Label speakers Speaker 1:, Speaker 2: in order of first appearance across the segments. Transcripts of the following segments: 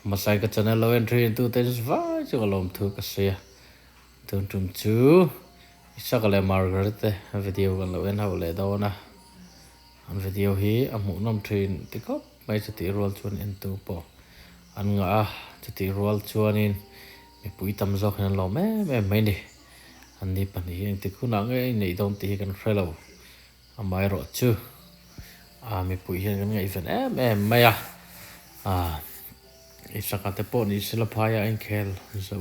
Speaker 1: Hmasai ka channel lo en thin tute chu vai chu ka lawmthu ka sawi a, tun tum chu Isaka leh Margaret te video kan lo en hauh leh dawn a, an video hi a hmuhnawm thin ti khawp mai chutih rual chuan entu pawh an ngah a, chutih rual chuanin mipui tam zawk hian an lawm em em mai ni, anni pahnih hi engtik hunah nge a inneih dawn tih hi kan hre lo. Amaherawh chu ah mipui hian kan ngaihven em em mai a, ah Isaka te pawh ni sela phaia a inkhel zo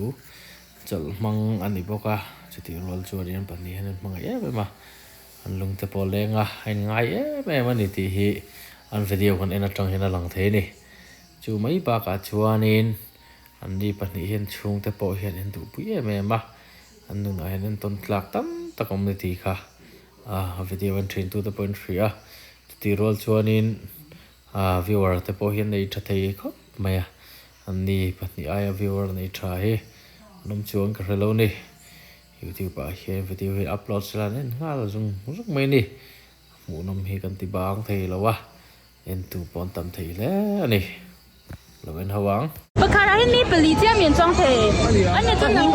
Speaker 1: chawlh hmang a ni bawk a, chutih rual chuan in pahnih hian an hmangaih em em a, an lung te pawh a leng a, a inngai em em a ni tih hi an video kan en atang hian a lang thei a ni. Chu mai bakah chuanin anni pahnih hian chhungte pawh hian an duhpui em em a, an nunah hian entawn tlak tam tak a awm ni tih kha. A video en thin tute pawhin hria a, chutih rual chuanin ah viewer te pawh hian nei tha thei khawp mai a, anni pahnih aia viewer nei tha hi an awm chuang ka hre lo ni, youtube ah hian video hi upload sela an en nghal zung zung mai a ni, hmuhnawm hi kan ti bang thei lo a, entu pawh an tam thei hle a ni, lo en ho ang.
Speaker 2: Pakhat ah hian mi pali chiah mi an chuang thei a ni chuan nang.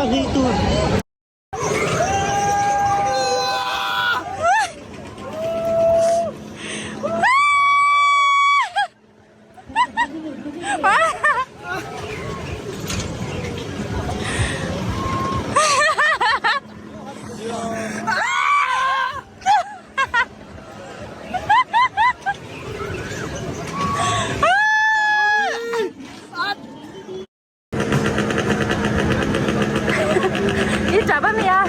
Speaker 2: I tap a mi a.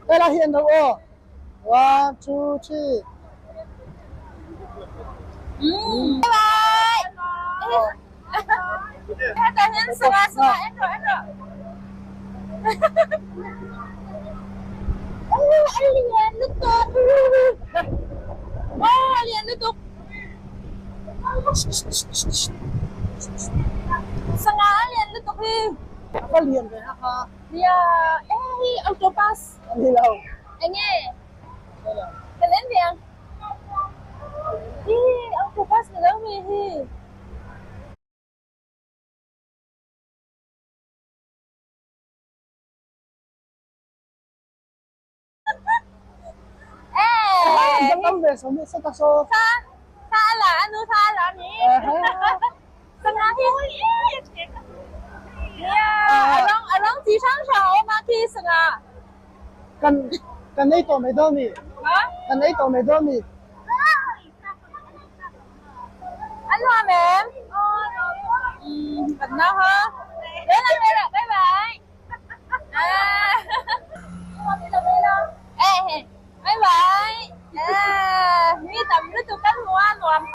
Speaker 3: Helai hi an ro aw. One, two, three. Ka lian ve a kha.
Speaker 2: Nia, hei octopus.
Speaker 3: Ni lo.
Speaker 2: Enge? Kan en ve ang. Hi, octopus ni lo mi hi. Eh.
Speaker 3: Dang ve so mi sa ta so.
Speaker 2: Sa, sa la anu sa la mi. Sanga hi. Nia, arang arang chi hrang hrang a awm a khi sanga.
Speaker 3: Kan kan ei tawh mai dawn mi. Kan ei tawh mai dawn mi.
Speaker 2: An nuam em? Kan nau ha.